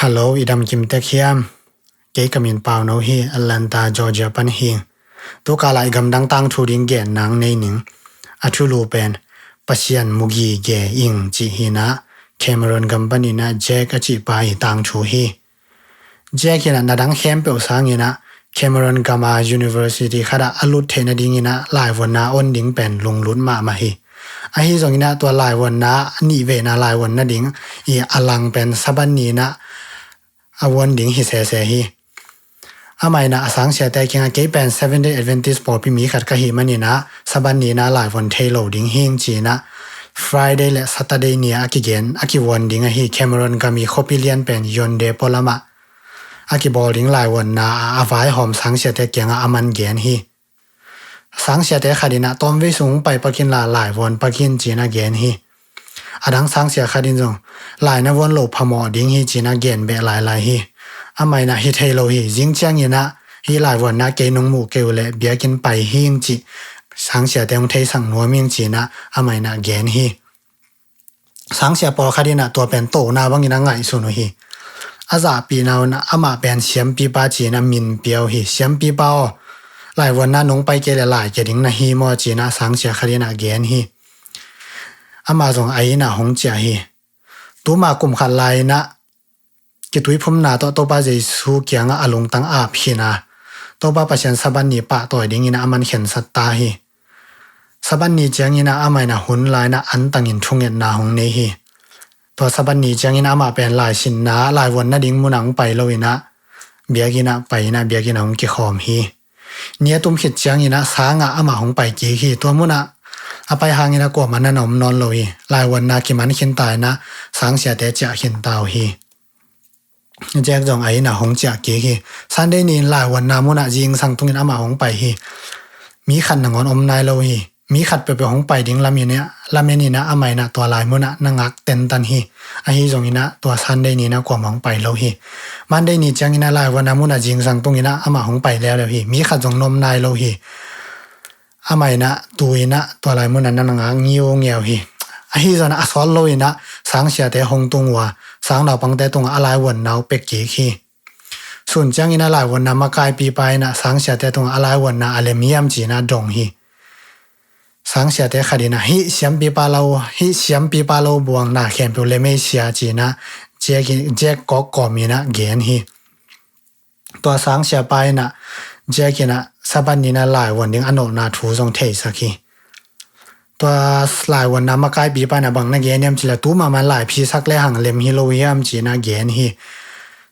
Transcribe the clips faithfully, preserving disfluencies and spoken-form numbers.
Hello, i dam kim tek hiam? Kei ka min Pau No hi, Atlanta, Georgia pan hi. Tu kal ah i gamdang tangthu ding gen nang nei ning. A thulu pen Pasian mu gige ing cih hi in ah, Cameroon gam panin ah Jack a cih pa i tangthu hi. Jack in ah na dang khempeuh sangin ah Cameroon gam a university khat ah a lut theih nadingin ah laivuanna a on ding pen lunglut mahmah hi. Ahi zongin ah tua laivuanna, nih veina laivuan nading i a lang pen Sabbath ni in ah a vuan ding hi sese hi. Amah in ah a sangsiate kiangah, kei pen Seventh Day Adventist pawlpi mi khat ka hih manin ah Sabbath ni in ah laivuan thei lo ding hing ci in ah, Friday le Saturday ni ah a kigen, a kivuan ding ahi Cameroon gam i khuapi lian pen Yaoundé pualam ah a kibawl ding laivuanna a vaihawm sangsiate kiangah aman gen hi. Sangsiate khat in ah, tawmvei sung hong pai pak inla laivuan pak in ci in ah gen hi. A dang sangsia khat in zong, lai na vuan loh phamawh ding hi ci in ah gen beh lailai hi. Amah in ah hi thei lo hi, zing ciangin ah hih laivuanna kei nong muh kei uh leh biakinn pai hing cih, sangsiate hong theisak nuam ing ci in ah amah in ah gen hi. Sangsia pawlkhat in ah tua pen tona bangin a ngaihsun uh hi. A zahpihna un ah amah pen siampipa ci in ah min pia uh hi. Siampipa aw, laivuanna nong pai kei leh lai kia ding na hi maw ci in ah sangsia khat in ah gen hi. Amah zong a inn ah hong ciah hi. Tuma kum khat lai in ah kituiphumna tawh Topa Jesu kiangah a lungtang ap khin a, Topa Pasian Sabbath ni pahtawi dingin ah aman khensat ta hi. Sabbath ni ciangin ah amah in ah hun lai in ah antangin thungetna hong nei hi. Tua Sabbath ni ciangin amah pen laisinna, laivuan nading mun ah hong pai lo in ah biakinn ah pai in ah biakinn ah hong kikhawm hi. Ni a tum khit ciangin ah sang ah amah hong pai kik hi. Tua mun ah a pai hangin ah kuamah na na om nawn lo hi. Laivuanna kiman khin ta in ah sangsiate ciah khin ta uh hi. Jack zong a inn ah hong ciah kik hi. Sunday ni in laivuanna mun ah zingsang tungin amah hong pai hi. Mi khat nangawn om nai lo hi. Mi khat peuhpeuh hong pai ding lamen in ah, lamen in ah amah in ah tua lai mun ah na ngak tentan hi. Ahi zongin ah tua Sunday ni in ah kuamah hong pai lo hi. Monday ni ciangin ah laivuanna mun ah zingsang tungin ah amah hong pai leuleu hi. Mi khat zong na om nai lo hi. Amah in ah tu in ah tua lai mun ah na ngak ngiungeu hi. Ahi zongin ah a sawt lo in ah sangsiate hong tung uh a, sangnaupangte tungah a laivuanna uh pia kik hi. Sun ciangin ah laivuanna makaipipa in ah sangsiate tungah a laivuanna a lem hiam ci in ah dong hi. Sangsiate khat in ah, hih siampipa lo, hih siampipa lo buang, na khempeuh lem ei sia ci in ah Jack in, Jack kawk kawm in ah gen hi. Tua sangsiapa in ah Jack in ah Sabbath ni in ah laivuan ding a nolhna thu zong theisak hi. Tua laivuanna makaipipa in ah bang na gen hiam cih leh, tu mahmah lai phisak lehang lem hi lo hiam ci in ah gen hi.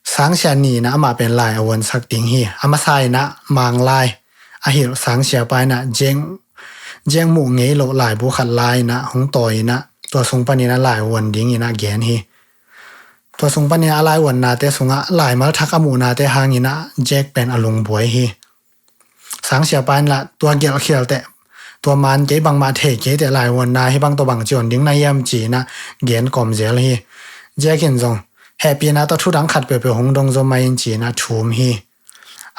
Sangsia ni in ah amah pen lai a vuansak ding hi. A masa in ah Manglai a hilh sangsiapa in ah Jack, Jack muh ngei loh laibu khat la in ah hong tawi in ah tua sung panin ah laivuan dingin ah gen hi. Tua sung panin ah a laivuannate sungah laimal thak a muhnate hangin ah Jack pen a lungbuai hi. Sangsiapa in lah tua gelhkhial teh, tua man kei bangmah thei kei teh, laivuanna hih bang tawh bang cian ding na hiam ci in ah gen kawm zel hi. Jack in zong hehpihna tawh thu dang khat peuhpeuh hong dong zaw mai in ci in ah thum hi.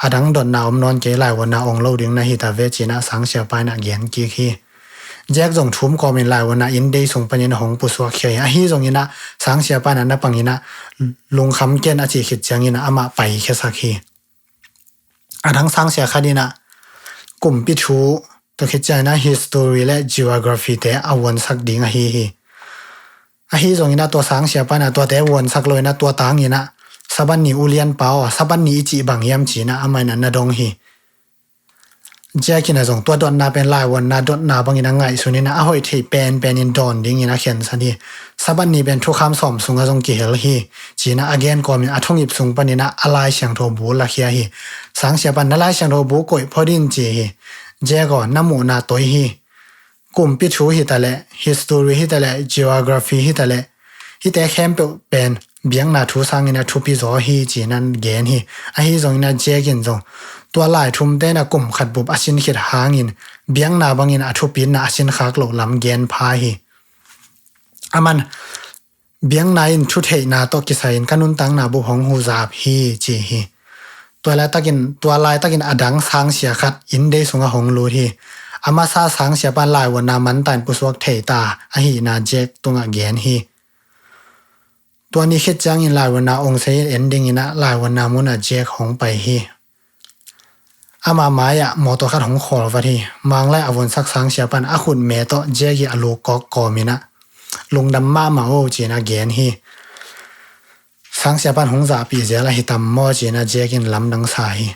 A dang dotna om nawn kei, laivuanna ong lo ding na hi ta ve ci in ah sangsiapa in ah gen kik hi. Jack zong thum kawmin laivuanna inndei sung panin ah hong pusuak khia hi. Ahi zongin ah sangsiapa in ah na pang in ah lungkham ken a cih khit ciangin ah amah paikhiasak hi. A dang sangsia khat in ah kumpi thu, tua khit ciangin ah history le geography te a vuansak ding ahi hi. Ahi zongin ah tua sangsiapa in ah tuate vuansak lo in ah tua tangin ah Sabbath ni ulianpa aw, Sabbath ni i cih bang hiam ci in ah amah in ah na dong hi. Jack in ah zong tua dotna pen laivuanna dotna bangin a ngaihsun in ah a hoih theih penpen in dawn dingin a khensat hi. Sabbath ni pen thukham sawm sungah zong kihel hi ci in ah a gen kawmin a thongip sung panin ah a Lai Siangtho bu lakhia hi. Sangsiapa in na Lai Siangtho bu koih phot in ci hi. Jack aw, na muhna toi hi. Kumpi thu hi ta leh, history hi ta leh, geography hi ta leh, hihte khempeuh pen biakna thu sangin ah thupi zaw hi ci in ah gen hi. Ahi zongin ah Jack in zong tua lai thumte in ah kum khat bup a sin khit hangin biakna bangin a thupina a sin khak loh lam gen pha hi. Aman biakna in thutheihna tawh kisai in ka nuntakna bup hong huzap hi ci hi. Tua laitakin, tua laitakin a dang sangsia khat inndei sungah hong lut hi. A masa sangsiapa in laivuanna mantahin pusuak thei ta ahihna Jack tungah gen hi. Tua ni khit ciangin laivuanna ong sei en dingin ah laivuanna munah Jack hong pai hi. Ama mai-ah mawtaw khat hong khawlvat hi. Manglai a vonsak sangsia pan a khutme tawh Jack i a lukawk kawmin ah, "Lungdam mahmah o," ci-in a gen hi. "Sangsia pan hong zahpih zel ahi tam maw?" ci-in a Jack in lamdang sa hi.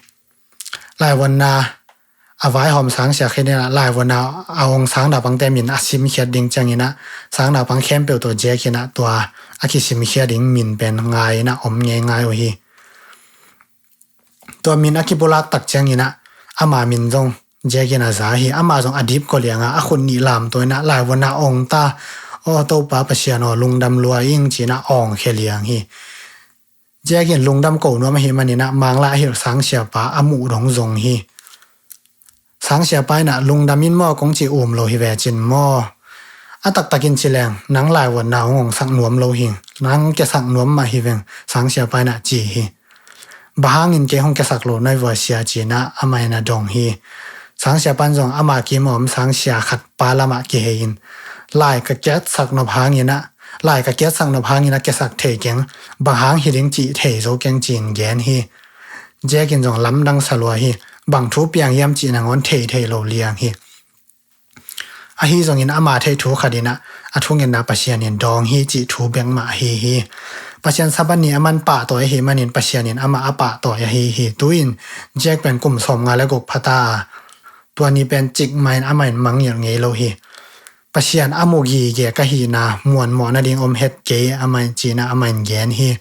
Laivuanna a vaihawm sangsia khit in ah laivuanna a ong sangnaupangte min a simkhiat ding ciangin ah sangnaupang khempeuh tawh Jack in ah tua a kisimkhia ding min pen ngai in ah om ngeingai uh hi. Tua min a kipulak tak ciangin ah ama min zong Jack in a za hi. Ama zong a dipkua lianga a khut nih lamto in ah laivuanna ong ta, "Aw Topa Pasian aw, lungdam lua ing," ci-in ah awngkhia liang hi. Jack in lungdam ko nuam ahi manin ah Manglai a hilh sangsiapa a muh dong zong hi. Sangsiapa in ah, "Lungdam in maw kong ci um lo hi ve cin maw? A taktakin ci leng nang laivuanna hong ongsak nuam lo hi. Nang kiasak nuam mah hi veng," sangsiapa in ah ci hi. "Bang hangin kei hong kiasak lo na hi vua sia?" ci-in ah amah in a dong hi. Sangsiapa in zong ama kim a om sangsia khat pa lamah kihei in, "Lai ka kiatsak nop hangin ah, lai ka kiatsak nop hangin a kiasak thei keng, bang hang hi ding cih thei zo keng," ci-in gen hi. Jack in zong lamdang sa lua hi. Bang thu piang hiam cih nangawn thei thei lo liang hi. Ahi zongin ama theih thu khat in ah a thungetna Pasian in dawng hi cih thu bek mah ahi hi. Pasian Sabbath ni a man pahtawi ahi manin Pasian in amah a pahtawi ahi hi. Tu-in Jack pen kum sawmnga le guk pha ta a, tua ni pen cikmah in amah in mangngilh ngei lo hi. "Pasian a mu gige ka hihna muanmawh nading om het kei," amah in ci-in ah amah in gen hi.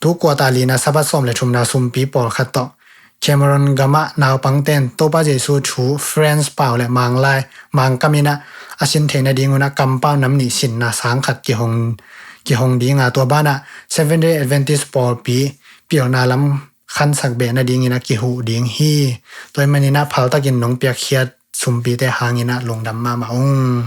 Tu kuata lina Sabbath sawm le thumna sumpi pawlkhat tawh Cameroon gamah naupangten Topa Jesu thu French pau le Manglai, Mangkam in ah a sin theih nadingun ah kampau nam nih sinna sang khat kihong, kihong dinga, tua banah Seventh Day Adventist pawlpi pilna lam khansak beh nadingin a kihuh ding hi. Tua ahih manin ah phaltakin nong piakkhiat sumpite hangin ah lungdam mahmah ung.